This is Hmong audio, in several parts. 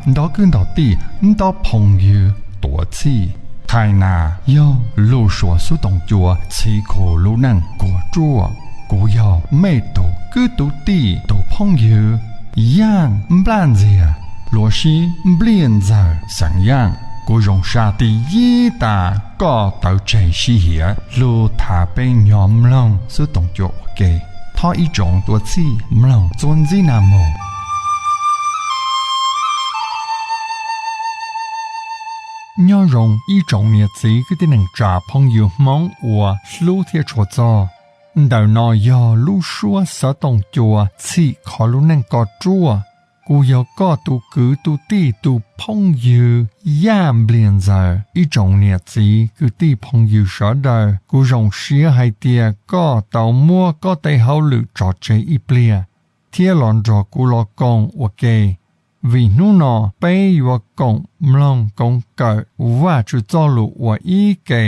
Nto kwv nto tij, nto phooj ywg tuav txhij. Thaj nas yog lub suab xub tooj cua txhim kuv lub neej kuag ruaj. Kuv yog mej tug kwv tug tij tug phooj ywg Yaaj Nplaj Ntxiag, luas sib Npliaj Ntxawg xeem Yaaj. Kuv zoo sab tib yig tas koj tawv tseg sib hiav lug thav peb nyog mloog xub tooj cua ua ke. Thov ib tsoom tuav txhij mloog txuas ntxiv nag moog. Nyob zoo ib tsoom niam txiv kwv tij neej tsa phooj ywg Hmoob uas hlub thiab tshua txog. Ntawm no yog lub suab xov tooj cua txhim kho lub neej koj ruaj. Kuv yog koj tus kwv tus tij tus phooj ywg Yaaj Npliaj Ntxawg. Ib tsoom niam txiv kwv tij phooj ywg sawv daws, kuv zoo siab hais tias koj tau muab koj tej hauj lwm tso tseg ib pliag thiab los nrog kuv los koom ua ke, vim hnub no peb yuav koom mloog koom kawm Vajtswv txoj lus ua ib ke.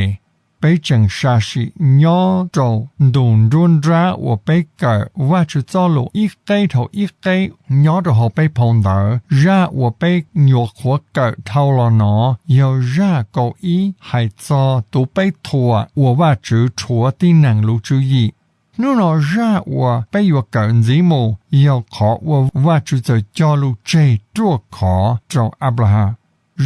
Peb tseem sam sim nyob rau ntu nruab nrab uas peb kawm Vajtswv txoj lus ib qeb dhau ib qeb nyob rau hauv peb phau ntawv. Zaj uas peb nyuam qhuav kawm dhau los no yog zaj kaum ib hais txog tus peb thuam uas Vajtswv rhuav tib neeg lub tswv yim. Hnub no zaj uas peb yuav kawm ntxiv mus yog qhov uas Vajtswv txawm cog lus tseg ruaj khov rau Anplahas.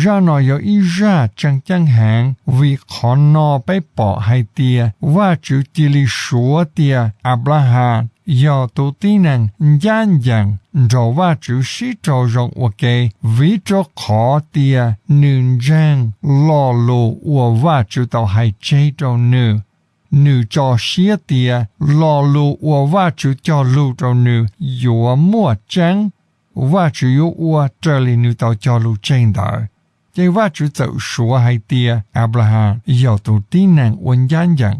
Zaj no yog ib zaj tseem ceeb heev, vim qhov no peb pom hais tias Vajtswv cia li suav tias Anplahas yog tus tib neeg ncaj ncees nrog Vajtswv sib raug zoo ua ke, vim rau qhov tias nws ntseeg lo lus uas Vajtswv tau hais tseg rau nws. Nws tso siab tias lo lus uas Vajtswv cog lus rau nws yuav muaj tseeb, Vajtswv yuav ua raws li nws tau cog lus tseg ntawd. Ces Vajtswv txawm suav hais tias Anplahas yog tus tib neeg uas ncaj ncees.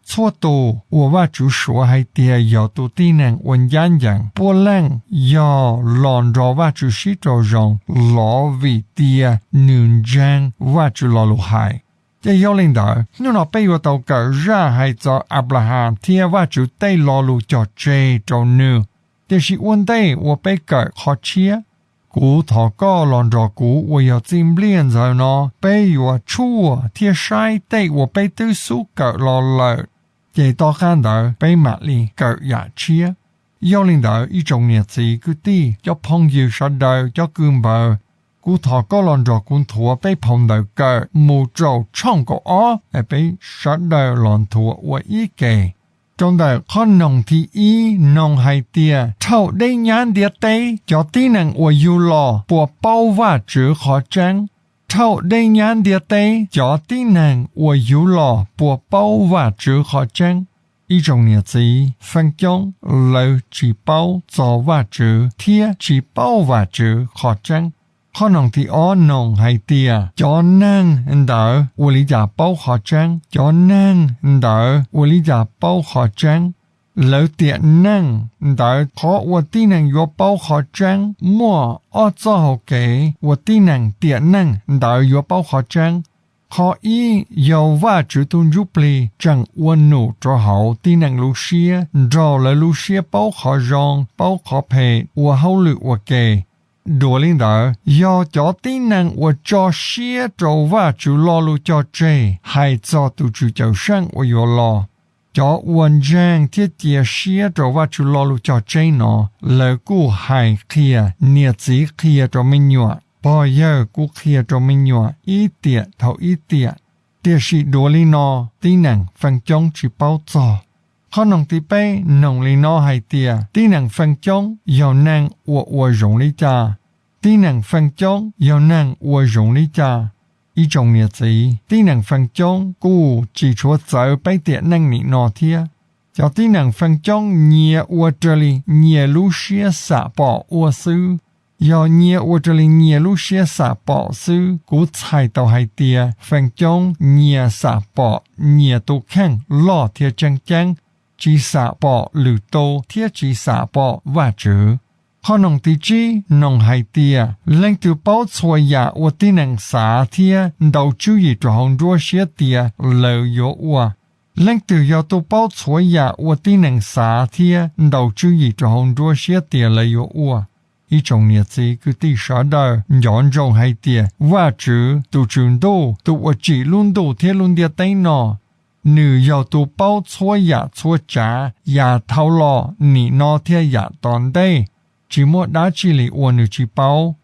Txhua tus uas Vajtswv suav hais tias yog tus tib neeg uas ncaj ncees puav leej yog los nrog Vajtswv sib raug zoo los vim tias nws ntseeg Vajtswv lo lus hais. Ces yog li ntawd, hnub no peb yuav tau kawm zaj hais txog Anplahas thiab Vajtswv tej lo lus cog tseg rau nws. Tiam sis ua ntej uas peb kawm qhov tshiab, kuv thov koj los nrog kuv uas yog txiv Npliaj Ntxawg no, peb yuav tshuaj thiab saib tej uas peb twb xub kawm los lawm, ces tom qab ntawd peb mam li kawm yam tshiab. Yog li ntawd, ib tsoom niam txiv kwv tij, cov phooj ywg sawv daws, cov kwv npawg, kuv thov koj los nrog kuv nthuav peb phau ntawv kawm mus rau tshooj kaum ob, peb sawv daws los nthuav ua ib ke. Rau ntawm qhov noog thib ib noog hais tias, dhau deb nyab ntiaj teb cov tib neeg uas yug los puas paub Vajtswv qhov tseeb? Dhau deb nyab ntiaj teb cov tib neeg uas yug los puas paub Vajtswv qhov tseeb? Ib tsoom niam txiv feem coob lawv tsis paub txog Vajtswv thiab tsis paub Vajtswv qhov tseeb. Qhov noog thib ob noog hais tias, cov neeg ntawd ua li cas paub qhov tseeb? Cov neeg ntawd ua li cas paub qhov tseeb? Lawv tiam neej ntawd, qhov uas tib neeg yuav paub qhov tseeb muaj ob txoj hau kev uas tib neeg tiam neej ntawd yuav paub qhov tseeb. Qhov ib yog Vajtswv tus Ntsuj Plig tseem ua num rau hauv tib neeg lub siab nrog lawv lub siab paub qhov zoo paub qhov phem ua hauj lwm ua ke. Dua li ntawd, yog cov tib neeg uas tso siab rau Vajtswv lo lus cog tseg hais txog tus Tswv Cawmseej uas yuav los. Cov uas ntseeg thiab cia siab rau Vajtswv lo lus cog tseg no, lawv kuj hais qhia, niam txiv qhia rau me nyuam, pog yawg kuj qhia rau me nyuam ib tiam dhau ib tiam. Tiam sis dua li no, tib neeg feem coob tsis paub txog. Qhov noog thib peb noog li no hais tias, tib neeg feem coob yog neeg uas ua zoo li cas? Tib neeg feem coob yog neeg ua zoo li cas? Ib tsoom niam txiv, tib neeg feem coob kuj tsis tshuav txawv peb tiam neej nim no thiab. Cov tib neeg feem coob nyias ua raws li nyias lub siab xam pom ua xwb. Yog nyias ua raws li nyias lub siab xam pom xwb, kuv txhais tau hais tias feem coob nyias xam pom nyias tus kheej loj thiab tseem ceeb, tsis xam pom lwm tus thiab tsis xam pom Vajtswv. Qhov noog thib tsib noog hais tias, leej twg paub txhua yam uas tib neeg xav thiab ntaus tswv yim rau hauv nruab siab tias lawv yuav ua? Leej twg yog tus paub txhua yam uas tib neeg xav thiab ntaus tswv yim rau hauv nruab siab tias lawv yuav ua? Ib tsoom niam txiv kwv tij sawv daws nco ntsoov hais tias Vajtswv tus Tswv Ntuj, tus uas tsim lub ntuj thiab lub ntiaj teb no, nws yog tus paub txhua yam txhua tsav, yam dhau los, nim no thiab yam tom ntej. Tsis muaj dab tsi li uas nws tsis paub.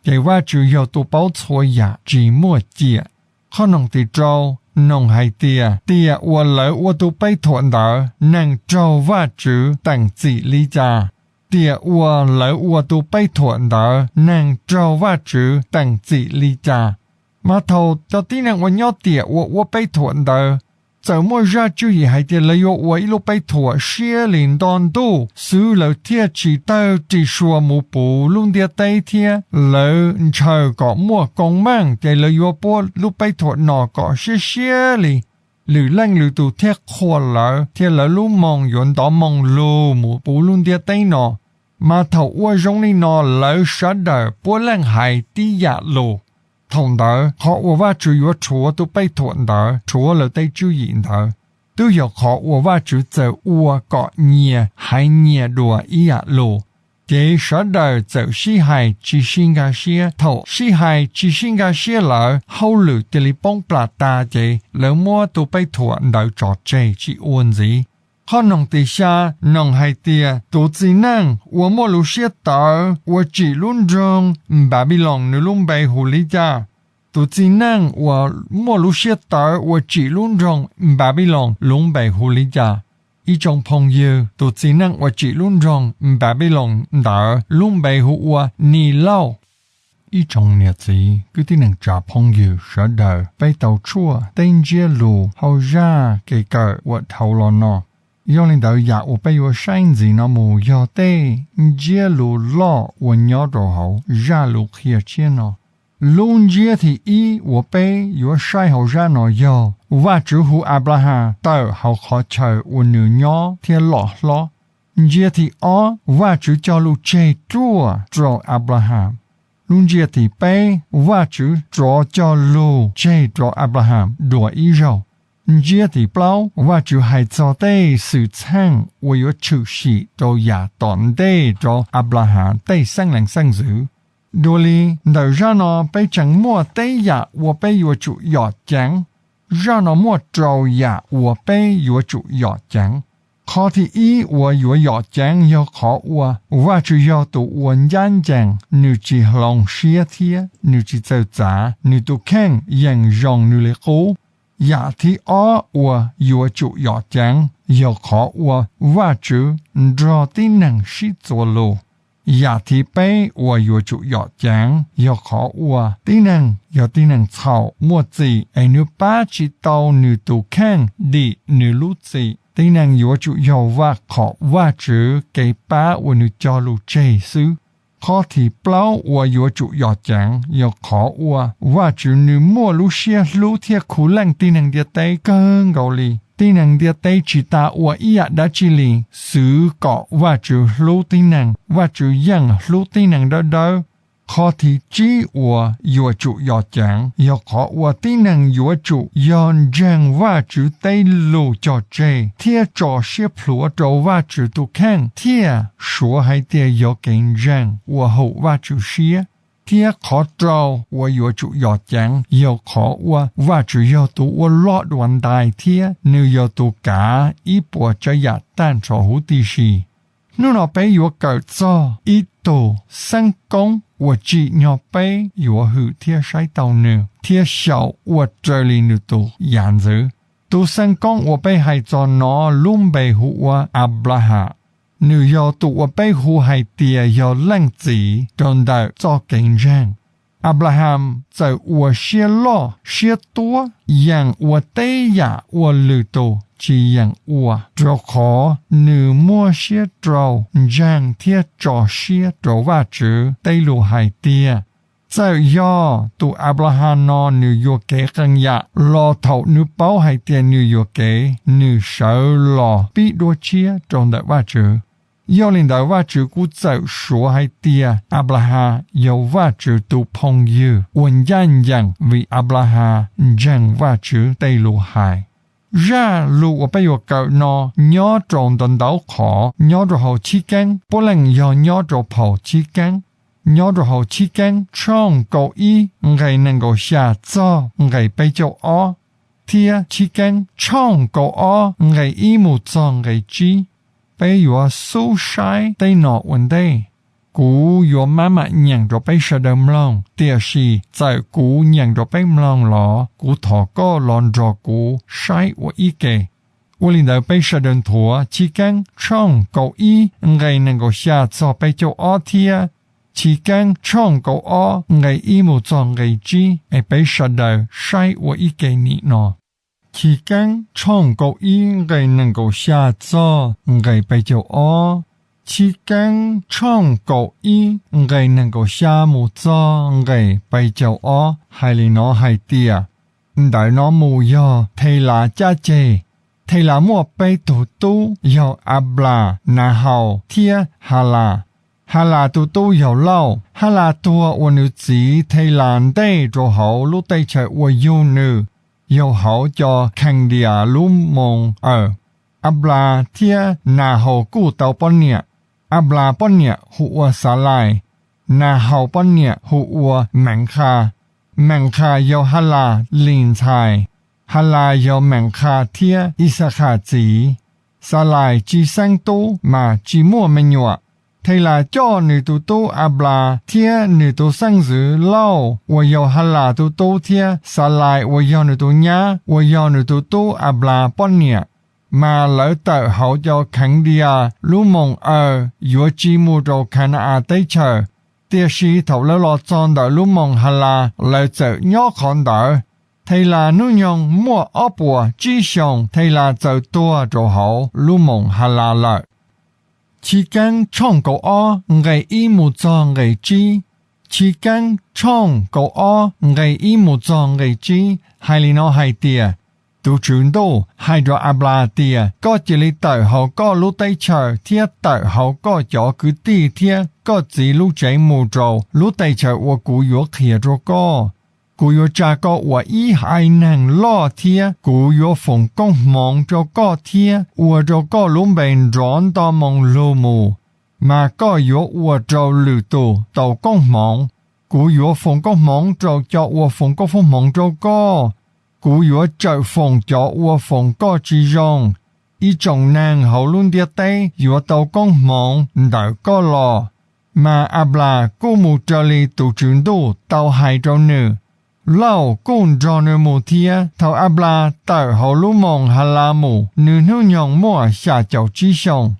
Ces Vajtswv yog tus paub txhua yam tsis muaj ciam. Qhov nug tim rau nug hais tias, tiam uas lawv ua tus peb thuam ntawd, neeg raug Vajtswv teem txim li cas? Tiam uas lawv ua tus peb thuam ntawd, neeg raug Vajtswv teem txim li cas? Mas thaum cov tib neeg uas nyob tiam uas ua peb thuam ntawd, txawm muaj zaj tswv yim hais tias lawv yuav ua ib lub peb thuam siab li nto ntuj xwb, lawv thiaj tsis tawg ris suas mus puv lub ntiaj teb thiab lawv ntshaw kom muaj koob meej, ces lawv yuav puab lub peb thuam no kom siab siab li. Lwm leej lwm tus thiaj qhuas lawv, thiab lawv lub moo yuav ntov moo lug mus puv lub ntiaj teb no. Mas thaum ua zoo li no, lawv sawv daws puav leej hais tib yam lus. Thaum ntawd qhov uas Vajtswv yuav rhuav tus peb thuam ntawd, rhuav lawv tej tswv yim ntawd, twb yog qhov uas Vajtswv txawm ua kom nyias hais nyias dua ib yam lus. Ces sawv daws txawm sib hais tsis sib nkag siab. Thaum sib hais tsis sib nkag siab lawm, hauj lwm cia li poob plam tas, ces lawv muab tus peb thuam ntawd tso tseg tsis ua ntxiv. Qhov nug tim xya nug hais tias, tus txiv neej uas muaj lub siab tawv uas tsim lub nroog Npanpiloos, nws lub npe hu li cas? Tus txiv neej uas muaj lub siab tawv uas tsim lub nroog Npanpiloos lub npe hu li cas? Ib tsoom phooj ywg, tus txiv neej uas tsim lub nroog Npanpiloos ntawd lub npe hu ua Nilauj. Ib tsoom niam txiv kwv tij neej tsa phooj ywg sawv daws, peb tau tshuaj tej ntsiab lus hauv zaj kev kawm uas dhau los no. Yog li ntawd, yam uas peb yuav saib ntxiv no mus yog tej ntsiab lus loj uas nyob rau hauv zaj lus qhia tshiab no. Lub ntsiab thib ib uas peb yuav saib hauv zaj no yog Vajtswv hu Anplahas tawm hauv qhov chaw uas nws nyob thiab loj hlob. Ntsiab thib ob, Vajtswv cog lus tseg ruaj rau Anplahas. Lub ntsiab thib peb, Vajtswv rov cog lus tseg rau Anplahas dua ib zaug. Ntsiab thib plaub, Vajtswv hais txog tej xwm txheej uas yuav tshwm sim rau yav tom ntej rau Anplahas tej xeeb lees xeeb ntxwv. Dua li ntawm zaj no peb tseem muaj tej yam uas peb yuav tsum yom ceev. Zaj no muaj rau yam uas peb yuav tsum yom ceev. Qhov thib ib uas yuav yom ceev yog qhov uas Vajtswv yog tus uas ncaj ncees, nws tsis hloov siab thiab nws tsis txawj txav, nws tus kheej yeem zoo nws li qub. Yam thib ob uas yuav tsum yom ceev yog qhov uas Vajtswv nrog tib neeg sib txuas lus. Yam thib peb uas yuav tsum yom ceev yog qhov uas tib neeg yog tib neeg txhaum muaj txim es nws pab tsis tau nws tus kheej dim nws lub txim. Tib neeg yuav tsum yog vaj khom Vajtswv kev pab uas nws cog lus tseg xwb. Qhov thib plaub uas yuav tsum yom ceev yog qhov uas Vajtswv nws muaj lub siab hlub thiab khuv leej tib neeg ntiaj teb kawg nkaus li. Tib neeg ntiaj teb tsis tas ua ib yam dab tsi li xwv kom Vajtswv hlub tib neeg, Vajtswv yeej hlub tib neeg dawb dawb. Qhov thib tsib uas yuav tsum yom ceev yog qhov uas tib neeg yuav tsum yog ntseeg Vajtswv tej lus cog tseg thiab tso siab plhuav rau Vajtswv tus kheej thiaj suav hais tias yog kev ntseeg uas haum Vajtswv siab. Thiab qhov rau uas yuav tsum yom ceev yog qhov uas Vajtswv yog tus uas loj dua ntais thiab nws yog tus kav ib puas tsav yam tag nrho huv tib si. Hnub no peb yuav kawm txog ib tug xeeb koob uas tsim nyog peb yuav hwm thiab saib taus nws thiab xyaum ua raws li nws tus yam ntxwv. Tus xeeb koob uas peb hais txog no lub npe hu ua Anplahas. Nws yog tus uas peb hu hais tias yog leej txiv rau ntawm txoj kev ntseeg. Anplahas txawm ua siab loj siab tuab yeem ua tej yam uas lwm tus tsis yeem ua, rau qhov nws muaj siab rau ntseeg thiab tso siab rau Vajtswv tej lus hais tias, txawm yog tus Anplahas no nws yuam kev qee yam los thaum nws paub hais tias nws yuam kev, nws sawv los pib dua tshiab rau ntawm Vajtswv. Yog li ntawd, Vajtswv kuj txawm suav hais tias Anplahas yog Vajtswv tus phooj ywg uas ncaj ncees vim Anplahas ntseeg Vajtswv tej lus hais. Zaj lus uas peb yuav kawm no nyob rau ntau ntau qhov, nyob rau hauv Chivkeeb, puav leej yog nyob rau phau Chivkeeb. nyob rau hauv Chivkeeb tshooj kaum ib nqe nees nkaum xya txog nqe peb caug ob, thiab Chivkeeb tshooj kaum ob nqe ib mus txog nqe tsib. Peb yuav xub saib tej no ua ntej. Kuv yuav maj mam nyeem rau peb sawv daws mloog, tiam sis txawm kuv nyeem rau peb mloog los kuv thov koj los nrog kuv saib ua ib ke. Ua li ntawd peb sawv daws nthuav Chivkeeb tshooj kaum ib nqe nees nkaum xya txog peb caug ob thiab Chivkeeb tshooj kaum ob nqe ib mus txog nqe tsib es peb sawv daws saib ua ib ke nim no. Chivkeeb tshooj kaum ib nqe nees nkaum xya txog nqe peb caug ob. Chivkeeb tshooj kaum ib nqe nees nkaum xya mus txog nqe peb caug ob hais li no hais tias, ntawm no mus yog Thelas caj ceg. Thelas muaj peb tug tub yog Anplas, Nahaus thiab Halas. Halas tus tub yog Lauj. Halas tuag ua nws txiv Thelas ntej rau hauv lub teb chaws uas yug nws, yog hauv cov Khees Dias lub moos Aws. Anplas thiab Nahaus kuj tau poj niam. Anplas poj niam hu ua Xalais, Nahaus poj niam hu ua Meev Qha. Meev Qha yog Halas li ntxhais. Halas yog Meev Qha thiab Ixakhas txiv. Xalais tsis xeeb tub mas tsis muaj me nyuam. Thelas coj nws tus tub Anplas thiab nws tus xeeb ntxwv Lauj uas yog Halas tus tub thiab Xalais uas yog nws tus nyab uas yog nws tus tub Anplas poj niam, mas lawv tawm hauv cov Khees Dias lub moos Aws yuav tsis mus rau Khana-as teb chaws. Tiam sis thaum lawv los txog ntawm lub moos Halas lawv txawm nyob qhov ntawd. Thelas hnub nyoog muaj ob puas tsib xyoos, Thelas txawm tuag rau hauv lub moos Halas lawm. Chivkeeb tshooj kaum ob nqe ib mus txog nqe tsib. Chivkeeb tshooj kaum ob nqe ib mus txog nqe tsib hais li no hais tias, tus Tswv Ntuj hais rau Anplas tias, koj cia li tawm hauv koj lub teb chaws thiab tawm hauv koj cov kwv tij thiab koj txiv lub tsev mus rau lub teb chaws uas kuv yuav qhia rau koj. Kuv yuav tsa koj ua ib haiv neeg loj thiab kuv yuav foom koob hmoov rau koj thiab ua rau koj lub npe nrov nto moo lug mus, mas koj yuav ua rau lwm tus tau koob hmoov. Kuv yuav foom koob hmoov rau cov uas foom koob foom hmoov rau koj. Kuv yuav tsawm foom cov uas foom koj tsis zoo. Ib tsoom neeg hauv lub ntiaj teb yuav tau koob hmoov ntawm koj los. Mas Anplas kuj mus raws li tus Tswv Ntuj tau hais rau nws. Lauj kuj nrog nws mus thiab. Thaum Anplas tawm hauv lub moos Halas mus, nws hnub nyoog muaj xya caum tsib xyoos.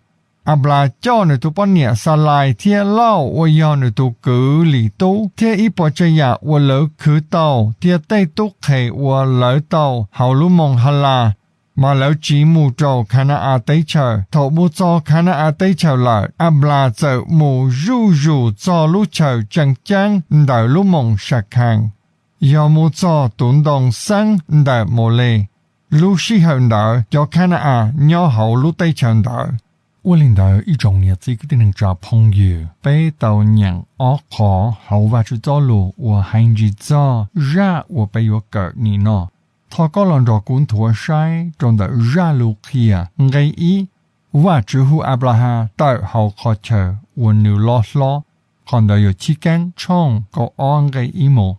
Anplas coj nws tus poj niam Xalais thiab Lauj uas yog nws tus kwv Lis Tub thiab ib puas tsav yam uas lawv khwv tau thiab tej tub qhe uas lawv tau hauv lub moos Halas, mas lawv tsiv mus rau Khana-as teb chaws. Thaum mus txog Khana-as teb chaws lawm, Anplas txawm mus zuj zus txog lub chaw tseem ceeb ntawm lub moos Sakhees, yog mus txog tus ntoo xeeb ntawm Maules. Lub sij hawm ntawd cov Khana-as nyob hauv lub teb chaws ntawd. Ua li ntawd ib tsoom niam txiv kwv tij neej tsa phooj ywg, peb tau nyeem ob qho hauv Vajtswv txoj lus uas hais ntsis txog zaj uas peb yuav kawm nim no. Thov koj los nrog kuv nthuav saib rau ntawm zaj lus qhia nqe ib. Vajtswv hu Anplahas tawm hauv qhov chaw uas nws loj hlob. Qhov ntawd yog Chivkeeb tshooj kaum ob nqe ib mus.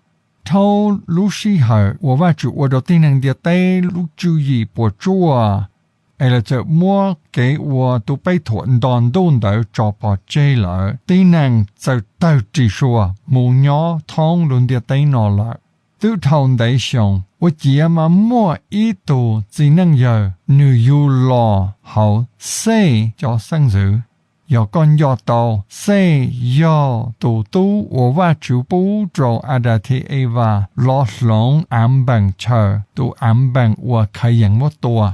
Dhau lub sij hawm uas Vajtswv ua rau tib neeg ntiaj teb lub tswv yim puas tsuaj, es lawv txawm muab kev ua tus peb thuam nto ntuj ntawd tso pov tseg lawm, tib neeg txawm tawg ris suas mus nyob thoob lub ntiaj teb no lawm. Twb dhau ntev xyoo, ua ciav mas muaj ib tug txiv neej yawg, nws yug los hauv Xej cov xeeb ntxwv. Yog koj nco tau, Xej yog tus tub uas Vajtswv pub rau Adas thiab Evas los hloov av npeem chaw, tus av npeem uas Khayens muab tua.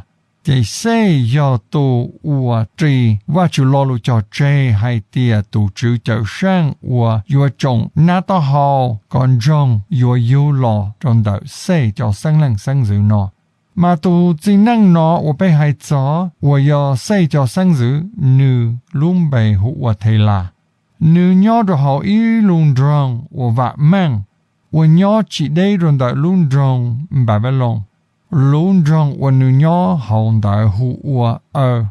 Ces Xej yog tus uas ris Vajtswv lo lus cog tseg hais tias tus Tswv Cawmseej uas yuav tsoom nab taub hau kom ntsoog yuav yug los rau ntawm Xej cov xeeb leej xeeb ntxwv no. Mas tus txiv neej no uas peb hais txog uas yog Xej cov xeeb ntxwv, nws lub npe hu ua Thelas. Nws nyob rau hauv ib lub nroog uas vam meej, uas nyob tsis deb rau ntawm lub nroog Npanpiloos. Lub nroog uas nws nyob hauv ntawd hu ua Aws.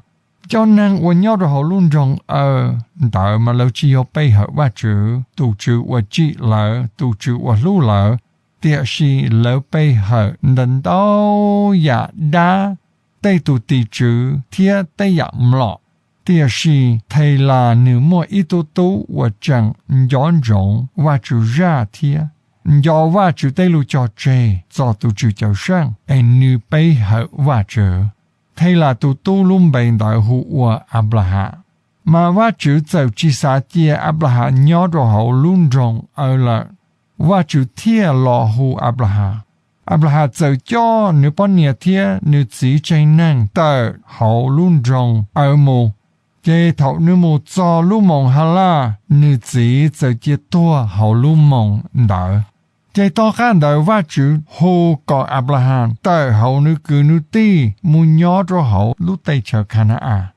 Cov neeg uas nyob rau hauv lub nroog Aws ntawd mas lawv tsis yog pe hawm Vajtswv, tus Tswv uas tsim lawv, tus Tswv uas hlub lawv, tiam sis lawv pe hawm ntau ntau yam dab, tej tus tim tswv thiab tej yam mlom. Tiam sis Thelas nws muaj ib tug tub uas tseem nco ntsoov Vajtswv zaj thiab nco Vajtswv tej lus cog tseg txog tus Tswv Cawmseej, es nws pe hawm Vajtswv. Thelas tus tub lub npe ntawd hu ua Anplahas. Mas Vajtswv txawm tsis xav cia Anplahas nyob rau hauv lub nroog Aws lawm, Vajtswv thiaj los hu Anplahas. Anplahas txawm coj nws poj niam thiab nws txiv tsev neeg tawm hauv lub nroog Aws mus. Ces thaum nws mus txog lub moos Halaj, nws txiv txawm cia tuag hauv lub moos ntawd. Ces tom qab ntawd Vajtswv hu kom Anplahas tawm hauv nws kwv nws tij mus nyob rau hauv lub teb chaws Khana-as.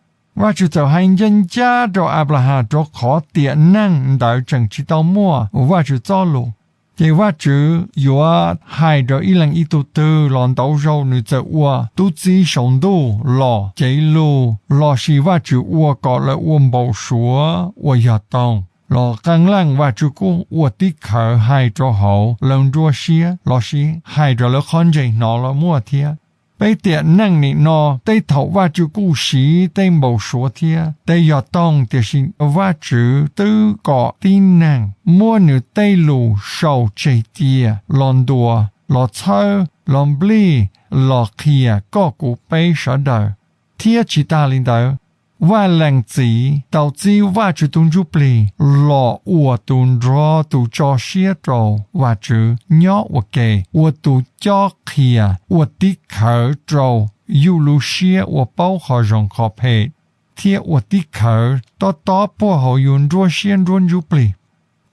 Vajtswv txawm hais ncaj ncaj rau Anplahas rau qhov tiam neej ntawd tseem tsis tau muaj Vajtswv txoj lus. Ces Vajtswv yuav hais rau ib leeg ib tug twg los ntau zaus nws txawm ua tub txib saum ntuj los cev lus lossis Vajtswv ua kom lawv ua npau suav uas yog toog los qee leej Vajtswv kuj ua tib khawv hais rau hauv lawv nruab siab lossis hais rau lawv qhov ntsej hnov los muaj thiab. Peb tiam neej nim no tej thaum Vajtswv kuj siv tej npau suav thiab tej yog toog, tiam sis Vajtswv twb kom tib neeg muab nws tej lus sau tseg cia los ntuas, los txhawb, los nplij, los qhia koj kuv peb sawv daws. Thiab tsis tas li ntawd, Vaj Leej Txiv tau txib Vajtswv tus Ntsuj Plig los ua tus nrog tus tso siab rau Vajtswv nyob ua ke, ua tus cob qhia, ua tib khawv rau yus lub siab ua paub qhov zoo qhov phem, thiab ua tib khawv tob tob puag hauv yus nruab siab nruab ntsuj plig.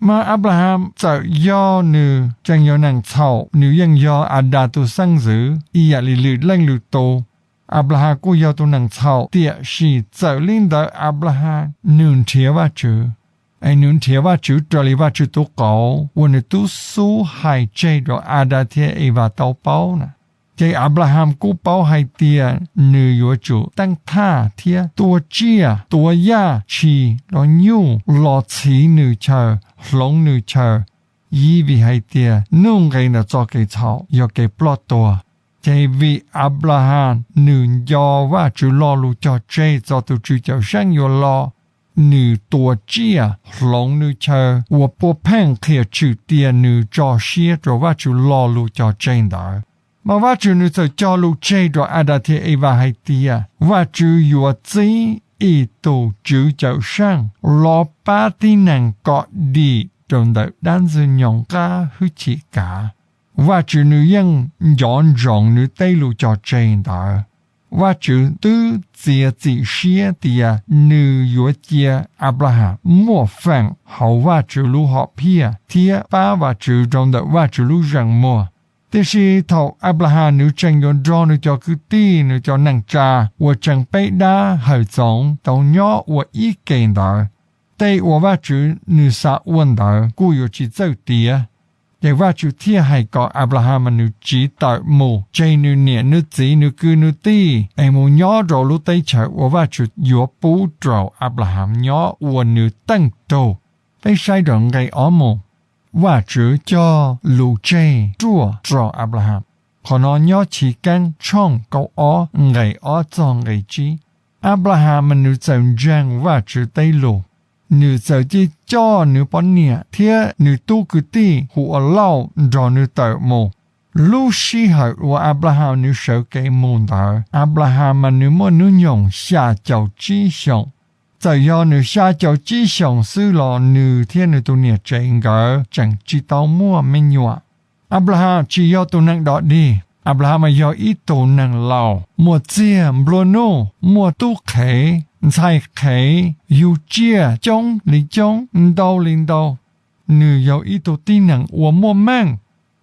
Mas Anplahas txawm yog nws tseem yog neeg txhaum, nws yeej yog Adas tus xeeb ntxwv ib yam li lwm leej lwm tus. Anplahas kuj yog tus neeg txhaum, tiam sis txawm li ntawd Anplahas nws nrhiav Vajtswv, es nws nrhiav Vajtswv raws li Vajtswv tus qauv uas nws twb xub hais tseg rau Adas thiab Evas tau paub na. Ces Anplahas kuj paub hais tias nws yuav tsum teeb thaj thiab tua tsiaj, tua yaj tshis los nyuj los txhiv nws chaw, hloov nws chaw, yog vim hais tias nuj nqis ntawm txoj kev txhaum yog kev ploj tuag. Ces vim Anplahas nws nco Vajtswv lo lus cog tseg txog tus Tswv Cawmseej yuav los, nws tua tsiaj hloov nws chaw uas puav pheej qhia tshwm tias nws tso siab rau Vajtswv lo lus cog tseg ntawd. Mas Vajtswv nws txawm cog lus tseg rau Adas thiab Evas hais tias Vajtswv yuav txib ib tug Tswv Cawmseej los pab tib neeg kom dim rau ntawm dab Ntxwg Nyoog qab hwj chim kav. Vajtswv nws yeej nco ntsoov nws tej lus cog tseg ntawd. Vajtswv twb txiav txim siab tias nws yuav cia Anplahas muaj feem hauv Vajtswv lub hom phiaj thiab pab Vajtswv rau ntawm Vajtswv lub zeem muag. Tiam sis thaum Anplahas nws tseem yuav nrog nws cov kwv tij, nws cov neej tsa uas tseem peb dab hawm txoov tau nyob ua ib ke ntawd, tej uas Vajtswv nws xav ua ntawd kuj yuav tsis txawj tiav. Ces Vajtswv thiaj hais kom Anplahas mas nws tsiv tawm mus tseg nws niam nws txiv nws kwv nws tij es mus nyob rau lub teb chaws uas Vajtswv yuav pub rau Anplahas nyob ua nws teej tug. Peb saib rau nqe ob mus. Vajtswv cog lus tseg ruaj rau Anplahas. Qhov no nyob Chiv Keeb tshooj kaum ob nqe ob txog nqe tsib. Anplahas mas nws txawm ntseeg Vajtswv tej lus, nws txawm cia coj nws poj niam thiab nws tub kwv tij hu ua Lauj nrog nws tawm mus. Lub sij hawm uas Anplahas nws sawv kev mus ntawd, Anplahas mas nws muaj hnub nyoog xya caum tsib xyoos. Txawm yog nws xya caum tsib xyoos xwb los nws thiab nws tus niam tsev nkawd tseem tsis tau muaj me nyuam. Anplahas tsis yog tus neeg dog dig, Anplahas mas yog ib tug neeg laus muaj txiag nplua nuj, muaj tub qhev ntxhais qhev, yug tsiaj coob li coob, ntau li ntau. Nws yog ib tug tib neeg uas muaj meej,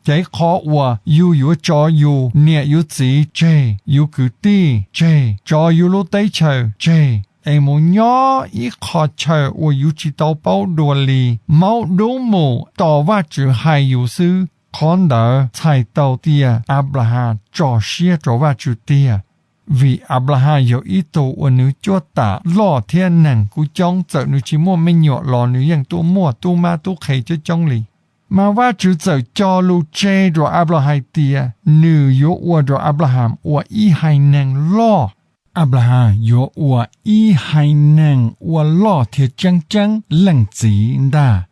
ces qhov uas yus yuav tso yus niam yus txiv tseg, yus kwv tij tseg, tso yus lub teb chaws tseg es mus nyob ib qho chaw uas yus tsis tau paub dua li, maub dub mus tos Vajtswv hais yus xwb, qhov ntawd txhais tau tias Anplahas tso siab rau Vajtswv tiag. Vim Anplahas yog ib tug uas nws cuab tam loj thiab neeg kuj coob, txawm nws tsis muaj me nyuam los nws yeej tuaj muaj tub mab tub qhe coob coob li. Mas Vajtswv txawm cog lus tseg rau Anplahas hais tias nws yuav ua rau Anplahas ua ib haiv neeg loj. Anplahas yuav ua ib haiv neeg ua loj thiab tseeb tseeb leej txiv ntag.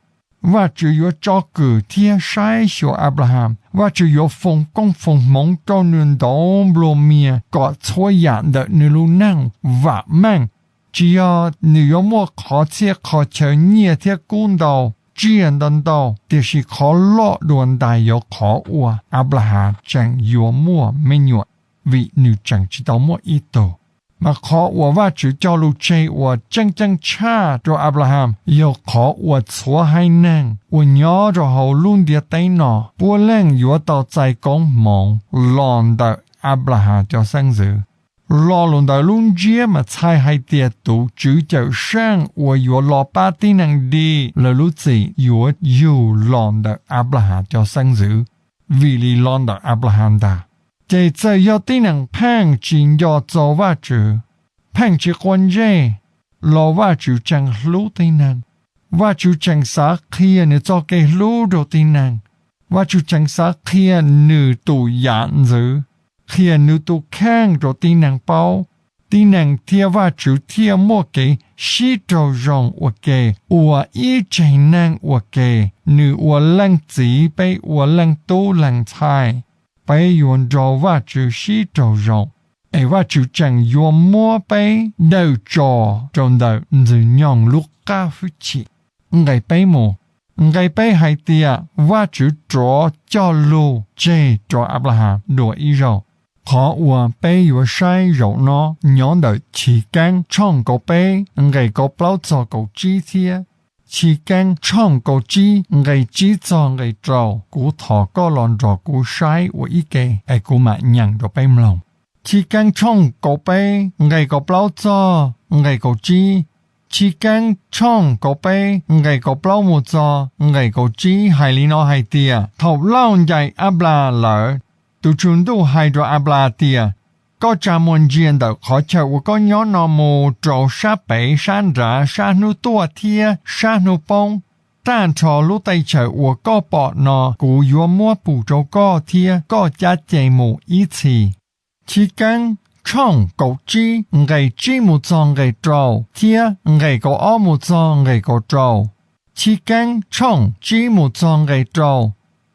Vajtswv yuav tso kwm thiab saib xyuas Anplahas. Vajtswv yuav foom koob foom hmoov rau nws ntau nplua mias kom txhua yam ntawm nws lub neej vam meej. Tsis yog nws yuav muaj qhov txhia qhov chaw, nyiaj thiab kub ntau, tsiaj ntau ntau, tiam sis qhov loj dua ntais yog qhov uas Anplahas tseem yuav muaj me nyuam, vim nws tseem tsis tau muaj ib tug. Mas qhov uas Vajtswv cog lus tseg uas tseeb tseeb tshaj rau Anplahas yog qhov uas txhua haiv neeg uas nyob rau hauv lub ntiaj teb no puav leej yuav tau txais koob hmoov los ntawm Anplahas cov xeeb ntxwv. Lo lus ntawd lub ntsiab mas txhais hais tias tus Tswv Cawmseej uas yuav los pab tib neeg dim lawv lub txim yuav yug los ntawm Anplahas cov xeeb ntxwv, vim li los ntawm Anplahas ntag. Ces txawm yog tib neeg pheej tsis nco txog Vajtswv, pheej tsis quav ntsej, los Vajtswv tseem hlub tib neeg. Vajtswv tseem xav qhia nws txoj kev hlub rau tib neeg. Vajtswv tseem xav qhia nws tus yam ntxwv, qhia nws tus kheej rau tib neeg paub. Tib neeg thiab Vajtswv thiaj muaj kev sib raug zoo ua ke, ua ib tsev neeg ua ke. Nws ua leej txiv, peb ua leej tub leej ntxhais. Peb yuav nrog Vajtswv sib raug zoo, es Vajtswv tseem yuav muab peb dawm tso rau ntawm Ntxwg Nyoog lub qab hwj chim. Nqe peb mus. Nqe peb hais tias Vajtswv rov cog lus tseg rau Anplahas dua ib zaug. Qhov uas peb yuav saib zaum no nyob ntawm Chiv Keeb tshooj kaum peb nqe kaum plaub txog kaum tsib thiab Chiv Keeb tshooj kaum tsib nqe tsib txog nqe rau. Kuv thov koj los nrog kuv saib ua ib ke es kuv mam nyeem rau peb mloog. Chiv Keeb tshooj kaum peb nqe kaum plaub txog nqe kaum tsib. Chiv Keeb tshooj kaum peb nqe kaum plaub mus txog nqe kaum tsib hais li no hais tias, thaum Lauj ncaim Anplas lawm, tus Tswv Ntuj hais rau Anplas tias, koj tsa muag ntsia ntawm qhov chaw uas koj nyob no mus rau sab pev, sab nrad, sab hnub tuaj thiab sab hnub poob. Tag nrho lub teb chaws uas koj pom no kuv yuav muab pub rau koj thiab koj cab ceg mus ib txhis. Chiv Keeb tshooj kaum tsib nqe tsib mus txog nqe rau thiab nqe kaum ob mus txog nqe kaum rau. Chiv Keeb tshooj tsib mus txog nqe rau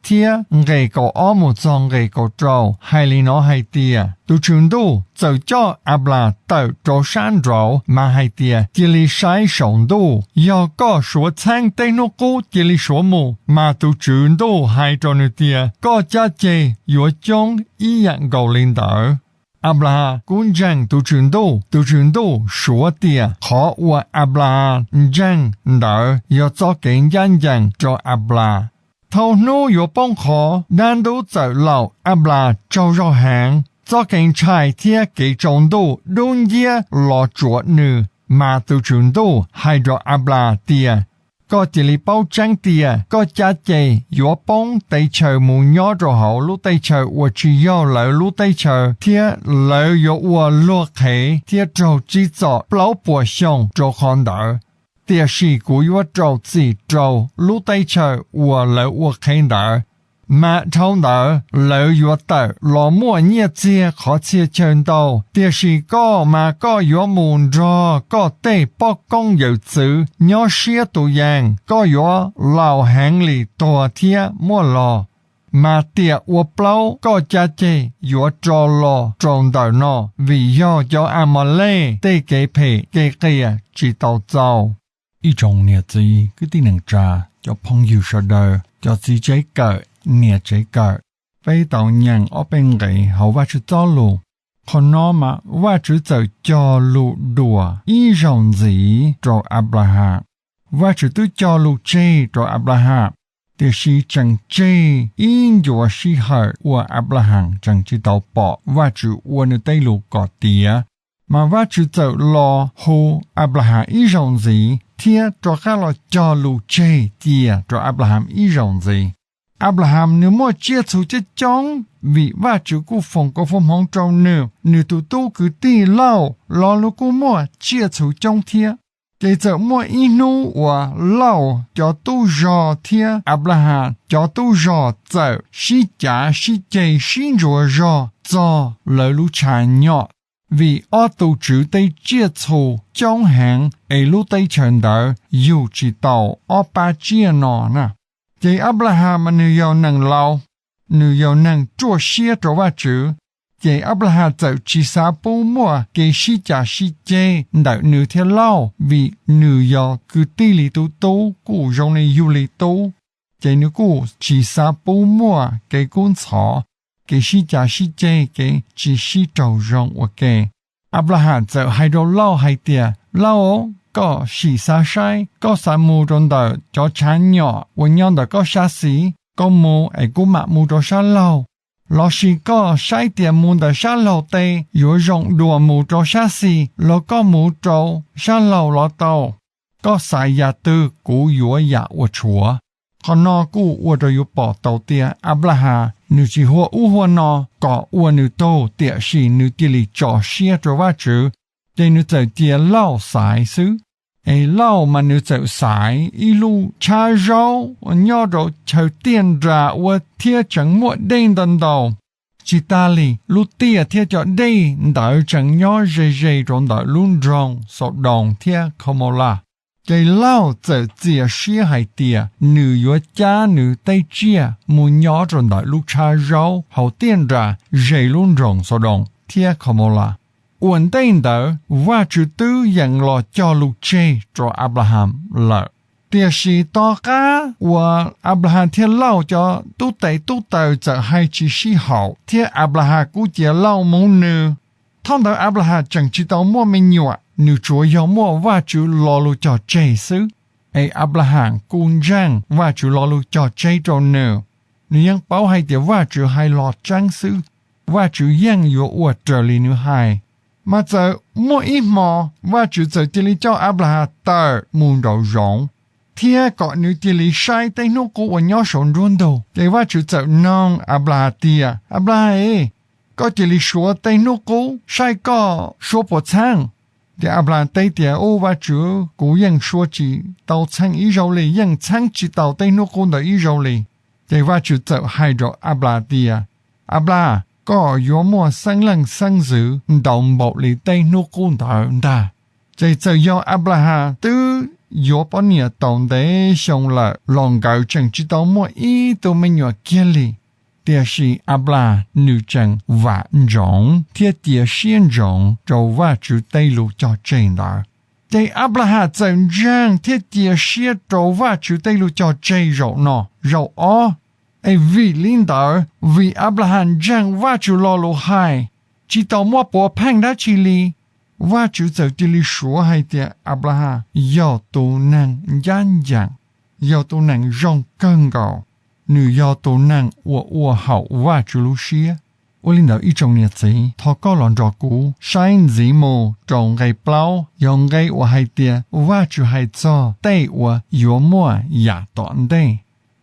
thiab nqe kaum ob mus txog nqe kaum rau hais li no hais tias, tus Tswv Ntuj txawm coj Anplas tawm rau sab nraud mas hais tias, cia li saib saum ntuj, yog koj suav txheeb tej hnub qub cia li suav mus. Mas tus Tswv Ntuj hais rau nws tias, koj cab ceg yuav coob ib yam nkaus li ntawd. Anplas kub ntseeg tus Tswv Ntuj. Tus Tswv Ntuj suav tias qhov uas Anplas ntseeg ntawd yog txoj kev ncaj ncees rau Anplas. Thaum hnub yuav poob qho, dab ntub txawm laum, Anplas tsaug zog heev. Txoj kev ntshai thiab kev tsaus ntuj dub nciab los tsuam nws. Mas tus Tswv Ntuj hais rau Anplas tias, koj cia li paub tseeb tias koj cab ceg yuav poob teb chaws mus nyob rau hauv lub teb chaws uas tsis yog lawv lub teb chaws, thiab lawv yuav ua luag qhev thiab raug tsim txom plaub puas xyoo rau qhov ntawd. Tiam sis kuv yuav rau txim rau lub teb chaws uas lawv ua qhev ntawd, mas dhau ntawd lawv yuav tawm los muaj nyiaj txiag qhov txhia chaw ntau. Tiam sis koj mas koj yuav mus nrog koj tej poj koob yawm txwv nyob siab tus yees, koj yuav laus heev li tuag thiab muaj los. Mas tiam ua plaub koj cab ceg yuav rov los rau ntawm no, vim yog cov Amolej tej kev phem kev qias tsis tau txaus. Ib tsoom niam txiv kwv tij neej tsa, cov phooj ywg sawv daws, cov txiv tsev kawm, niam tsev kawm, peb tau nyeem ob peb nqe hauv Vajtswv txoj lus. Qhov no mas Vajtswv txawm cog lus dua ib zaug ntxiv rau Anplahas. Vajtswv twb cog lus tseg rau Anplahas, tiam sis tseem tseg ib ncua sij hawm uas Anplahas tseem tsis tau pom Vajtswv ua nws tej lus kom tiav. Mas Vajtswv txawm los hu Anplahas ib zaug ntxiv thiab rov qab los cog lus tseg cia rau Anplahas ib zaug ntxiv. Anplahas nws muaj tsiaj txhu coob coob vim Vajtswv kuj foom koob hmoov rau nws. Nws tus tub kwv tij Lauj lo lus kuj muaj tsiaj txhu coob thiab. Ces txawm muaj ib hnub uas Lauj cov tub zog thiab Anplahas cov tub zog txawm sib cav sib ceg sib ntsuas zog txog lawv lub tshav nyom, vim ob tug tswv tej tsiaj txhu coob heev es lub teb chaws ntawd yug tsis tau ob pab tsiaj no na. Ces Anplahas mas nws yog neeg laus, nws yog neeg ruaj siab rau Vajtswv, ces Anplahas txawm tsis xav pub muaj kev sib cav sib ceg ntawm nws thiab Lauj vim nws yog kwv tij li tus tub kuj zoo li yug li tub, ces nws kuj tsis xav pub muaj kev kub ntxhov, kev sib cav sib ceg, kev tsis sib raug zoo ua ke. Anplahas txawm hais rau Lauj hais tias, Lauj, koj sim xav saib, koj xav mus rau ntawm cov tshav nyom uas nyob ntawm koj sab xis, koj mus es kuv mam mus rau sab laug. Lossis koj saib tias mus ntawm sab laug tes yuav zoo dua mus rau sab xis los koj mus rau sab laug los tau. Koj xav yam twg kuv yuav yam ua tshuav. Qhov no kuj ua rau yuav pom tau tias Anplahas nws tsis hua ub hua no kom ua nws tug, tiam sis nws cia li tso siab rau Vajtswv, ces nws txawm cia Lauj xaiv xwb. Es Lauj mas nws txawm xaiv ib lub tshav zaub nyob rau chaw tiaj nras ua thiab tseem muaj dej ntau ntau. Tsis tas li, lub tiaj thiab cov dej ntawd tseem nyob ze ze rau ntawm lub nroog Xaudoos thiab Khaumolas. Ces Lauj txawm txias siab hais tias nws yuav cab nws tej tsiaj mus nyob rau ntawm lub tshav zaub hauv tiaj nras ze lub nroog Xaudoos thiab Khaumolas. Ua ntej ntawd Vajtswv twb yeem los cog lus tseg rau Anplahas lawm. Tiam sis tom qab uas Anplahas thiab Lauj cov tub tes tub taw txawm hais tsis sib haum thiab Anplahas kuj cia Lauj mus nws. Thaum ntawd Anplahas tseem tsis tau muaj me nyuam, nws tsuas yog muaj Vajtswv lo lus cog tseg xwb. Es Anplahas kuj ntseeg Vajtswv lo lus cog tseg rau nws. Nws yeej paub hais tias Vajtswv hais los tseeb xwb, Vajtswv yeej yuav ua raws li nws hais. Mas txawm muaj ib hmo Vajtswv txawm cia li coj Anplahas tawm mus nraum zoov, thiab kom nws cia li saib tej hnub qub uas nyob saum nruab ntug. Ces Vajtswv txawm noog Anplahas tias, Anplahas, koj cia li suav tej hnub qub saib koj suav puas txheeb. Ces Anplahas teb tias, Ub Vajtswv, kuv yeej suav tsis tau txheeb ib zaug li, yeej txheeb tsis tau tej hnub qub ntawd ib zaug li. Ces Vajtswv txawm hais rau Anplahas tias, Anplahas, koj yuav muaj xeeb leej xeeb ntxwv ntau npaum li tej hnub qub ntawd ntag. Ces txawm yog Anplahas twb yuav poj niam tau ntev xyoo lawm los nkawd tseem tsis tau muaj ib tug me nyuam kiag li. Tiam sis Anplahas nws tseem vam ntsoov thiab cia siab ntsoov rau Vajtswv tej lus cog tseg ntawd. Ces Anplahas txawm ntseeg thiab cia siab rau Vajtswv tej lus cog tseg zaum no zaum ob. Es vim li ntawd, vim Anplahas ntseeg Vajtswv lo lus hais, tsis tau muaj puav pheej dab tsi li, Vajtswv txawm cia li suav hais tias Anplahas yog tus neeg ncaj ncees, yog tus neeg zoo kawg nkaus, nws yog tus neeg uas ua haum Vajtswv lub siab. Ua li ntawd ib tsoom niam txiv, thov koj los nrog kuv saib ntxiv mus rau nqe plaub, yog nqe uas hais tias Vajtswv hais txog tej uas yuav muaj yam tom ntej.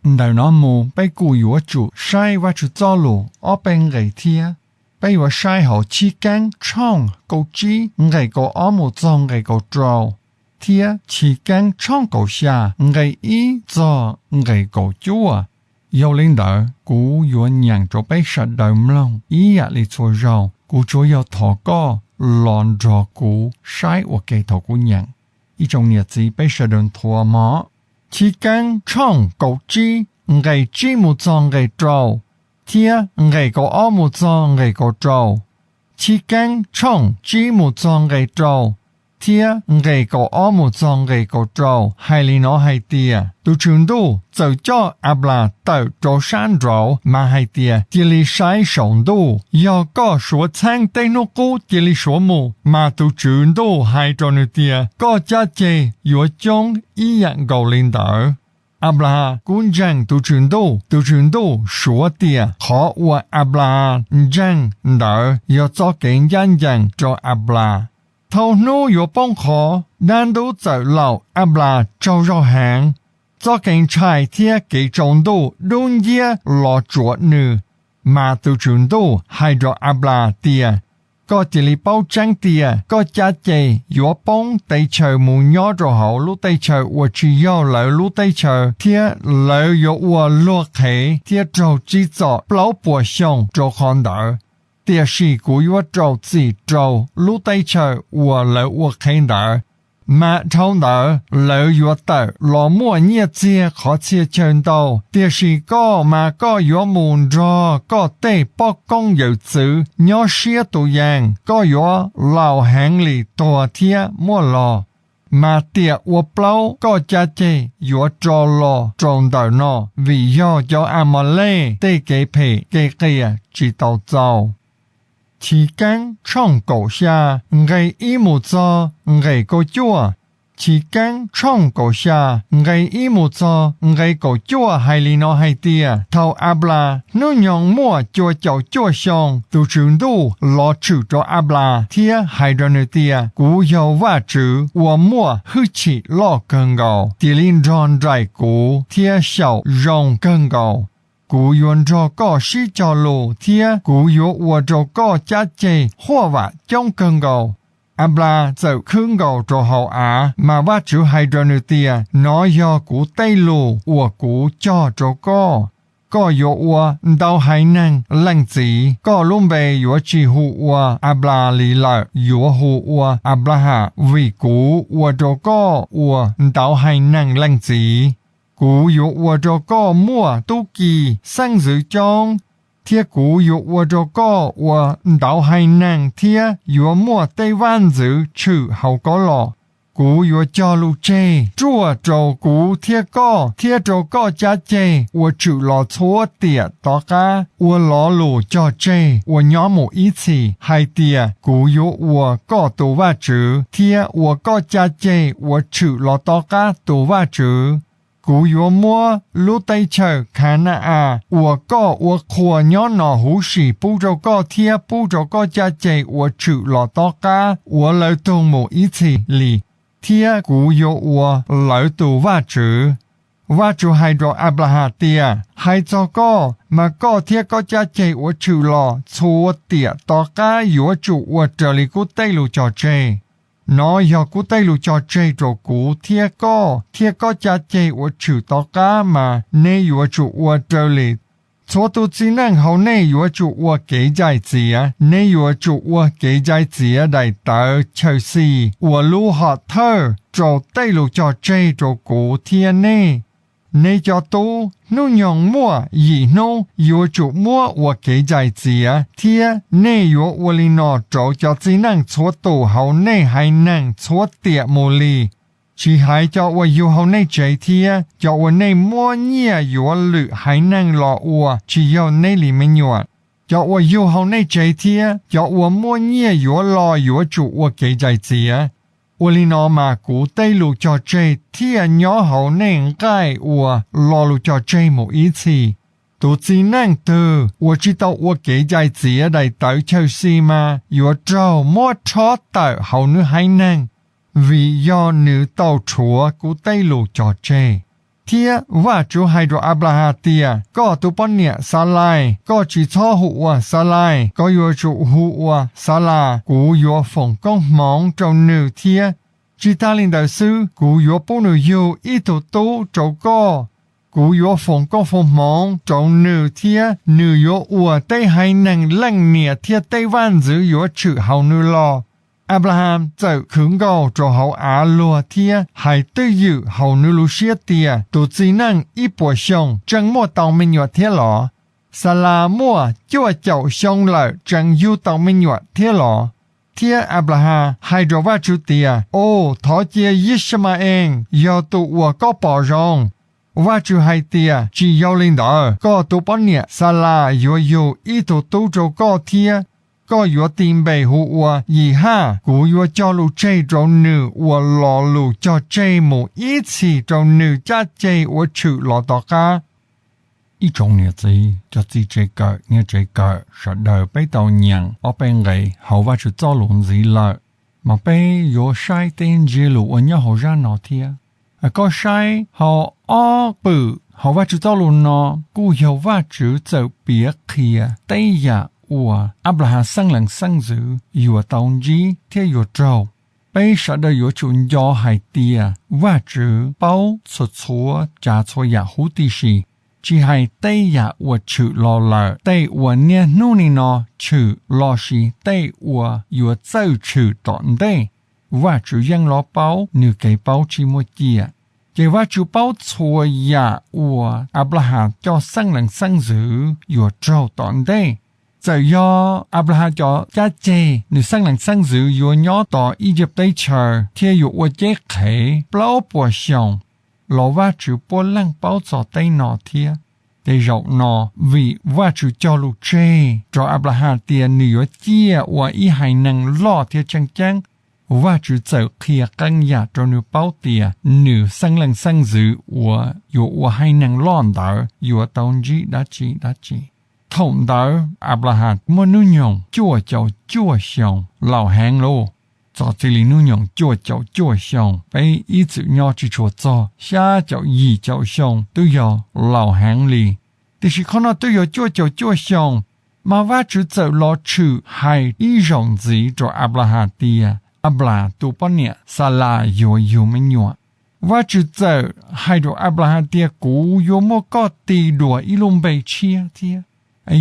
Ntawm no mus peb kuj yuav tsum saib Vajtswv Txojlus ob peb nqe thiab. Peb yuav saib hauv Chiv Keeb tshooj kaum tsib nqe kaum ob mus txog nqe kaum rau, thiab Chiv Keeb tshooj kaum xya nqe ib txog nqe kaum cuaj. Yog li ntawd, kuv yuav nyeem rau peb sawv daws mloog ib yam li txhua zaug, kuv tsuas yog thov koj los nrog kuv saib ua ke thaum kuv nyeem. Ib tsoom niam txiv, peb sawv daws nthuav mog. Chiv Keeb tshooj kaum tsib nqe tsib mus txog nqe rau, thiab nqe kaum ob mus txog nqe kaum rau. Chiv Keeb tshooj tsib mus txog nqe rau, thiab nqe kaum ob mus txog nqe kaum rau hais li no hais tias, tus Tswv Ntuj txawm coj Anplas tawm rau sab nraud mas hais tias, cia li saib saum ntuj, yog koj suav txheeb tej hnub qub cia li suav mus. Mas tus Tswv Ntuj hais rau nws tias, koj caj ceg yuav coob ib yam nkaus li ntawd. Anplas kub ntseeg tus Tswv Ntuj, tus Tswv Ntuj suav tias qhov uas Anplas ntseeg ntawd yog txoj kev ncaj ncees rau Anplas. Thaum hnub yuav poob qho, dab ntub txawm laum Anplas tsaug zog heev. Txoj kev ntshai thiab kev tsaus ntuj dub nciab los tsuam nws. Mas tus Tswv Ntuj hais rau Anplas tias, Koj cia li paub tseeb tias koj caj ceg yuav poob teb chaws mus nyob rau hauv lub teb chaws uas tsis yog lawv lub teb chaws, thiab lawv yuav ua luag qhev thiab raug tsim txom plaub puas xyoos rau qhov ntawd. Tiam sis kuv yuav rau txim rau lub teb chaws uas lawv ua qhev ntawd, mas dhau ntawd lawv yuav tawm los muaj nyiaj txiag qhov txhia chaw ntau. Tiam sis koj mas koj yuav mus nrog koj tej poj koob yawm txwv nyob siab tus yees, koj yuav laus heev li tuag thiab muaj los. Mas tiam ua plaub koj caj ceg yuav rov los rau ntawm no, vim yog cov Amolej tej kev phem kev qias tsis tau txaus. Chivkeeb tshooj kaum xya, nqe ib mus txog nqe kaum cuaj. Chivkeeb tshooj kaum xya, nqe ib mus txog nqe kaum cuaj hais li no hais tias, Thaum Anplas hnub nyoog muaj cuaj caum cuaj xyoo, tus Tswv Ntuj los tshwm rau Anplas thiab hais rau nws tias, Kuv yog Vajtswv uas muaj hwj chim loj kawg nkaus. Cia li nrog nraim kuv thiab xyaum zoo kawg nkaus. Kuv yuav nrog koj sib cog lus thiab kuv yuav ua rau koj caj ceg huaj vam coob kawg nkaus. Anplas txawm khwb nkaus rau hauv av, mas Vajtswv hais rau nws tias, Nov yog kuv tej lus uas kuv cog rau koj. Koj yuav ua ntau haiv neeg leej txiv. Koj lub npe yuav tsis hu ua Anplas li lawm, yuav hu ua Anplaham, vim kuv ua rau koj ua ntau haiv neeg leej txiv. Kuv yuav ua rau koj muaj tub ki xeeb ntxwv coob, thiab kuv yuav ua rau koj ua ntau haiv neeg thiab yuav muaj tej vaj ntxwv tshwm hauv koj los. Kuv yuav cog lus tseg ruaj rau kuv thiab koj thiab rau koj caj ceg uas tshwm los txhua tiam tom qab, ua lo lus cog tseg uas nyob mus ib txhis hais tias, Kuv yuav ua koj tus Vajtswv thiab ua koj caj ceg uas tshwm los tom qab tus Vajtswv. Kuv yuav muab lub teb chaws Khana-as uas koj ua qhua nyob no huv si pub rau koj thiab pub rau koj caj ceg uas tshwm los tom qab uas lawv tug mus ib txhis li, thiab kuv yuav ua lawv tus Vajtswv. Vajtswv hais rau Anplahas tias, Hais txog koj, mas koj thiab koj caj ceg uas tshwm los txhua tiam tom qab yuav tsum ua raws li kuv tej lus cog tseg. Nov yog kuv tej lus cog tseg rau kuv thiab koj thiab koj caj ceg uas tshwm tom qab, mas nej yuav tsum ua raws li. Txhua tus txiv neej hauv nej yuav tsum ua kev cai txiav. Nej yuav tsum ua kev cai txiav daim tawv chaw xis uas lub hom thawj rau tej lus cog tseg rau kuv thiab nej. Nej cov tub hnub nyoog muaj yim hnub yuav tsum muab ua kev cai txiav, thiab nej yuav ua li no rau cov txiv neej txhua tus hauv nej haiv neeg txhua tiam mus li. Tsis hais cov uas yug hauv nej tsev thiab cov uas nej muab nyiaj yuav lwm haiv neeg los ua tsis yog nej li me nyuam, cov uas yug hauv nej tsev thiab cov uas muab nyiaj yuav los yuav tsum ua kev cai txiav. Ua li no mas kuv tej lus cog tseg thiaj nyob hauv nej nqaij ua lo lus cog tseg mus ib txhis. Tus txiv neej twg uas tsis tau ua kev cai txiav daim tawv chaw xis mas yuav raug muab rho tawm hauv nws haiv neeg, vim yog nws tau rhuav kuv tej lus cog tseg. Thiab Vajtswv hais rau Anplahas tias, Koj tus poj niam Xalais koj tsis txhob hu ua Xalais, koj yuav tsum hu ua Xalas. Kuv yuav foom koob hmoov rau nws thiab. Tsis tas li ntawd xwb, kuv yuav pub nws yug ib tug tub rau koj. Kuv yuav foom koob foom hmoov rau nws thiab nws yuav ua tej haiv neeg leej niam thiab tej vaj ntxwv yuav tshwm hauv nws los. Anplahas txawm khwv nkaus rau hauv av luag thiab hais twj ywm hauv nws lub siab tias, Tus txiv neej ib puas xyoos tseem muaj tau me nyuam thiab los? Xalas muaj cuaj caum xyoo lawm tseem yug tau me nyuam thiab los? Thiab Anplahas hais rau Vajtswv tias, Au, thov cia Yixmas-ees yog tus uas koj pom zoo. Vajtswv hais tias, Tsis yog li ntawd, koj tus poj niam Xalas yuav yug ib tug tub rau koj thiab. Koj yuav tis npe hu ua Yihaj. Kuv yuav cog lus tseg rau nws ua lo lus cog tseg mus ib txhis rau nws caj ceg uas tshwm los tom qab. Ib tsoom niam txiv, cov txiv tsev kawm, niam tsev kawm sawv daws, peb tau nyeem ob peb nqe hauv Vajtswv txoj lus ntxiv lawm, mas peb yuav saib tej ntsiab lus uas nyob hauv zaj no thiab. Koj saib hauv ob pwm hauv Vajtswv txoj lus no kuj yog Vajtswv txawm piav qhia tej yam uas Anplahas xeeb lees xeeb ntxwv yuav tau ntsib thiab yuav raug. Peb sawv daws yuav tsum nco hais tias Vajtswv paub txhua txhua tsav txhua yam huv tib si, tsis hais tej yam uas tshwm los lawm, tej uas niaj hnub nim no tshwm lossis tej uas yuav txawj tshwm tom ntej, Vajtswv yeej los paub, nws kev paub tsis muaj ciam. Ces Vajtswv paub txhua yam uas Anplahas cov xeeb lees xeeb ntxwv yuav raug tom ntej. Txawm yog Anplahas cov cab ceg nws xeeb lees xeeb ntxwv yuav nyob tom Iziv teb chaws thiab yuav ua cev qhev plaub puas xyoos los Vajtswv puav leej paub txog tej no thiab. Tej zaum no vim Vajtswv cog lus tseg rau Anplahas tias nws yuav ciaj ua ib haiv neeg loj thiab tseem ceeb, Vajtswv txawm qhia qee yam rau nws paub tias nws xeeb lees xeeb ntxwv uas yuav ua haiv neeg loj ntawd yuav tau ntsib dab tsi dab tsi. Thaum ntawd Anplahas muaj hnub nyoog cuaj caum cuaj xyoos, laus heev lauj. Txog txij li hnub nyoog cuaj caum cuaj xyoos peb ib txwm nyob tsis tshua txog, xya caum yim caum xyoo twb yog laus heev li. Tiam sis qhov no twb yog cuaj caum cuaj xyoos, mas Vajtswv txawm los tshwm hais ib zaug ntxiv rau Anplahas tias Anplahas tus poj niam Xalas yuav yug me nyuam. Vajtswv txawm hais rau Anplahas tias kuv yuav muab koj tis dua ib lub npe tshiab thiab,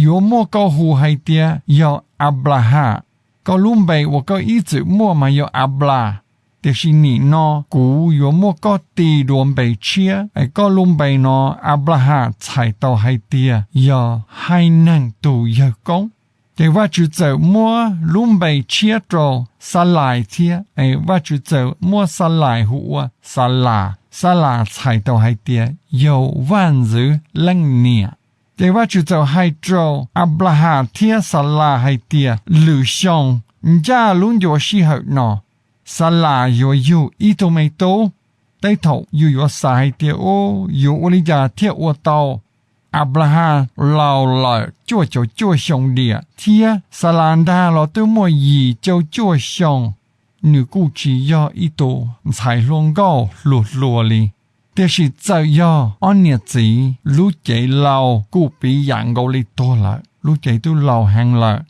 yuav muab koj hu hais tias yog Anplahas. Koj lub npe uas koj ib txwm muaj mas yog Anplas, tiam sis nim no kuv yuav muab koj tis dua npe tshiab, koj lub npe no Anplahas txhais tau hais tias yog haiv neeg tus yawg koob. Ces Vajtswv txawm muab lub npe tshiab rau Xalais thiab, Vajtswv txawm muab Xalais hu ua Xalas. Xalas txhais tau hais tias yog vaj ntxwv leej niam. Ces Vajtswv txawm hais rau Anplahas thiab Xalas hais tias lwm xyoo ncaj lub ncua sij hawm no, Xalas yuav yug ib tug me tub. Tej thaum yus yuav xav hais tias, u, yuav ua li cas thiaj ua tau? Anplahas laus lawm cuaj caum cuaj xyoo diam thiab Xalas ntag los twb muaj yim caum cuaj xyoo. Nws kuj tsis yog ib tus ntxhais hluas nkauj hluas hluas li. Tiam sis txawm yog ob niam txiv lub cev laus kuj piv yam nkaus li tuag lawm, lub cev twb laus heev lawm,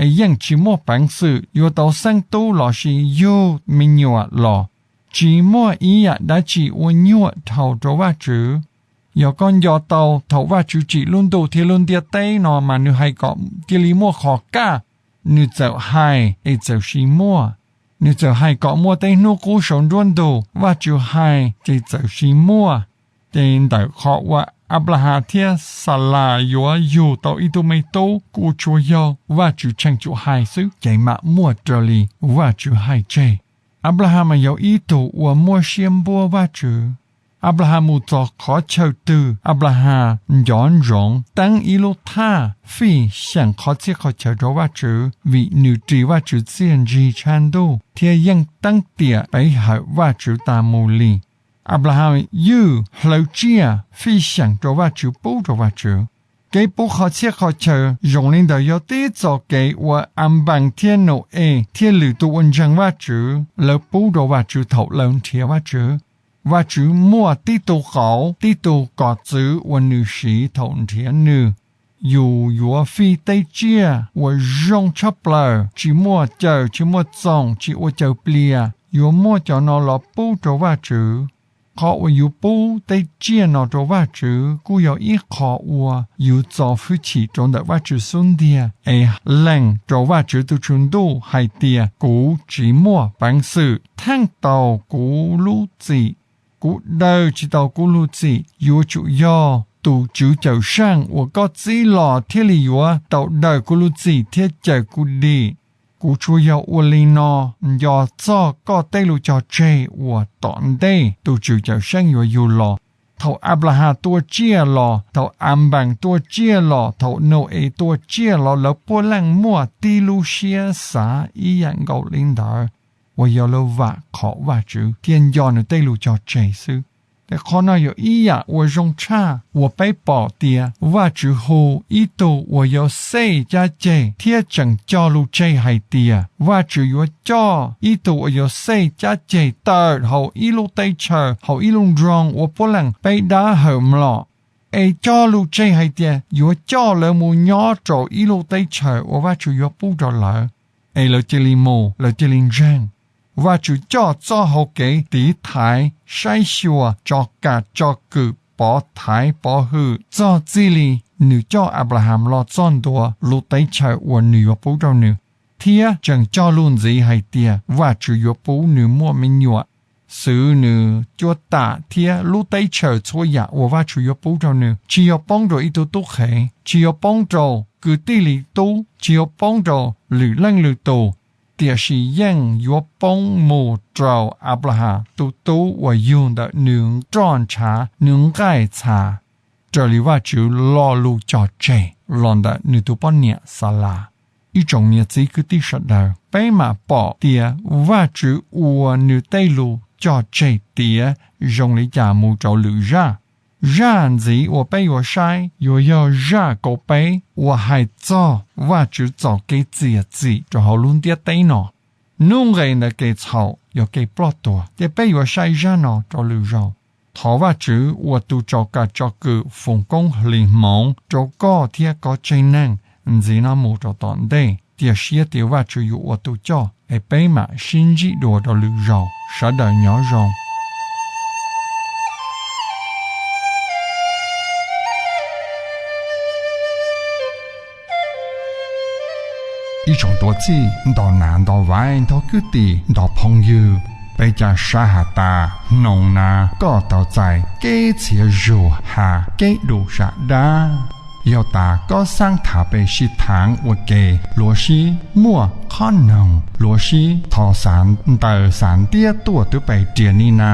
es yeej tsis muaj peev xwm yuav tau xeeb tub lossis yug me nyuam los. Tsis muaj ib yam dab tsi ua nyuaj dhau rau Vajtswv. Yog koj nco tau thaum Vajtswv tsim lub ntuj thiab lub ntiaj teb no mas nws hais kom cia li muaj qhov kaj, nws txawm hais es txawm sis muaj. Nws txawm hais kom muaj tej hnub qub saum nruab ntug, Vajtswv hais ces txawm sis muaj. Ces ntawm qhov uas Anplahas thiab Xalas yuav yug tau ib tug me tub kuj tsuas yog Vajtswv tsheej tsuas hais xwb ces mam muaj raws li Vajtswv hais tseg. Anplahas mas yog ib tug uas muaj siab npuab Vajtswv. Anplahas mus txog qhov chaw twg, Anplahas nco ntsoov teeb ib lub thaj fij xyeem qhov txhia qhov chaw rau Vajtswv, vim nws ris Vajtswv txiaj ntsig tshaj ntuj thiab yeej teeb tiam pev hawm Vajtswv tas mus li. Anplahas ywj hlawv tsiaj fij xyeem rau Vajtswv pub rau Vajtswv. Kev pub qhov txhia qhov chaw zoo li ntawd yog tib txoj kev uas Anpees thiab Nau-es thiab lwm tus uas ntseeg Vajtswv lawv pub rau Vajtswv thaum lawv nrhiav Vajtswv. Vajtswv muaj tib tug qauv, tib tug kom txwv uas nws siv thaum nrhiav nws. Yus yuav fij tej tsiaj uas zoo tshaj plaws, tsis muaj cawm, tsis muaj txoom, tsis ua cawv plias, yuav muab cov no los pub rau Vajtswv. Qhov uas yus pub tej tsiaj no rau Vajtswv kuj yog ib qho uas yus txo hwj chim rau ntawm Vajtswv xub ntiag es lees rau Vajtswv tus tswv ntuj hais tias, kuv tsis muaj peev xwm theej tau kuv lub txim. Kuv daws tsis tau kuv lub txim. Yuav tsum yog tus Tswv Cawmseej uas koj txib los thiaj li yuav tau daws kuv lub txim thiab cawm kuv dim. Kuv tsuas yog ua li no nco txog koj tej lus cog tseg uas tom ntej tus Tswv Cawmseej yuav yug los. Thaum Anplahas tua tsiaj los, thaum Anpees tua tsiaj los, thaum Nau-es tua tsiaj los, lawv puav leej muaj tib lub siab xav ib yam nkaus li ntawd, uas yog lawv vam khom Vajtswv thiab nco nws tej lus cog tseg xwb. Ces qhov no yog ib yam uas zoo tshaj uas peb pom tias Vajtswv hu ib tug uas yuav xej cab ceg thiab tseem cog lus tseg hais tias Vajtswv yuav coj ib tug uas yuav xej cab ceg tawm hauv ib lub teb chaws, hauv ib lub nroog uas puav leej peb dab hawm mlom, es cog lus tseg hais tias yuav coj lawv mus nyob rau ib lub teb chaws uas Vajtswv yuav pub rau lawv. Es lawv cia li mus, lawv cia li ntseeg. Vajtswv coj txoj hau kev tiv thaiv, saib xyuas, tso kam tso kwm, pov thaiv pov hwm txog txij li nws coj Anplahas los txog ntua lub teb chaws uas nws yuav pub rau nws, thiab tseem cog lus ntxiv hais tias Vajtswv yuav pub nws muaj me nyuam, xwv nws cuab tam thiab lub teb chaws txhua yam uas Vajtswv yuav pub rau nws. Tsis yog poob rau ib tug tub qhe, tsis yog poob rau kwv tij li tub, tsis yog poob rau lwm leej lwm tus, tiam sis yeej yuav poob mus rau Anplahas tus tub uas yug ntawm nws nroj ntshav, nws nqaij txha, raws li Vajtswv lo lus cog tseg los ntawm nws tus poj niam Xalas. Ib tsoom niam txiv kwv tij sawv daws, peb mam pom tias Vajtswv ua nws tej lus cog tseg tiav zoo li cas mus rau lwm zaj. Zaj ntxiv uas peb yuav saib yuav yog zaj kaum peb uas hais txog Vajtswv txoj kev txiam txim rau hauv lub ntiaj teb no. Nuj nqes ntawm kev txhaum yog kev ploj tuag, ces peb yuav saib zaj no rau lwm zaus. Thov Vajtswv ua tus tso kam tso kwm foom koob hli hmoov rau koj thiab koj tsev neeg ntxiv no mus rau tom ntej. Cia siab tias Vajtswv yuav ua tus coj, es peb mam sib ntsib dua rau lwm zaus. Sawv daws nyob zoo. Ib tsoom tuav txhij nto nas nto vaiv nto kwv tij nto phooj ywg, peb ca sab has tas hnoos na koj tau txais kev txhiaj zuag has kev dub zam dab. Yog tas koj xaav tham peb sib thaav ua ke, luag sib muaj qhob noog, luag sib thov xav ntawv xav ntiab tuaj twv pes riam ni na,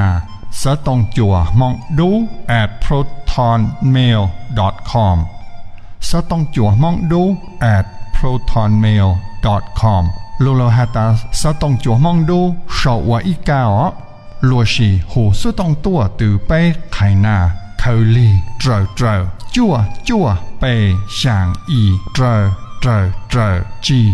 xov tooj cua hmoob dub at protonmail dot com, xov tooj cua hmoob dub at protonmail dot com, los lawv has tas xov tooj cua hmoob dub sau ua ib kab os, luag sis hu xov tooj tuaj twv peb qhais na, khaws lig raws raws cuaj cuaj peb xyaa ib raws raws raws tsib,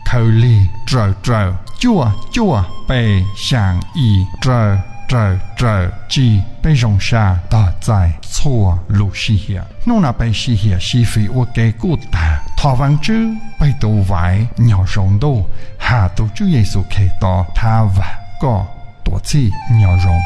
khaws lig raws raws cuaj cuaj peb xyaa ib raws raws raws tsib. Peb zoo sab tog txais txhua lub sij hawm. Hnub no peb sib hiam sib fim ua ke kuj tag. Thov Vaajtswv peb tus vaiv nyob zoo ntuj, has tus Tswv Yexus Khetos thab vam koj tuav txhij nyob zoo.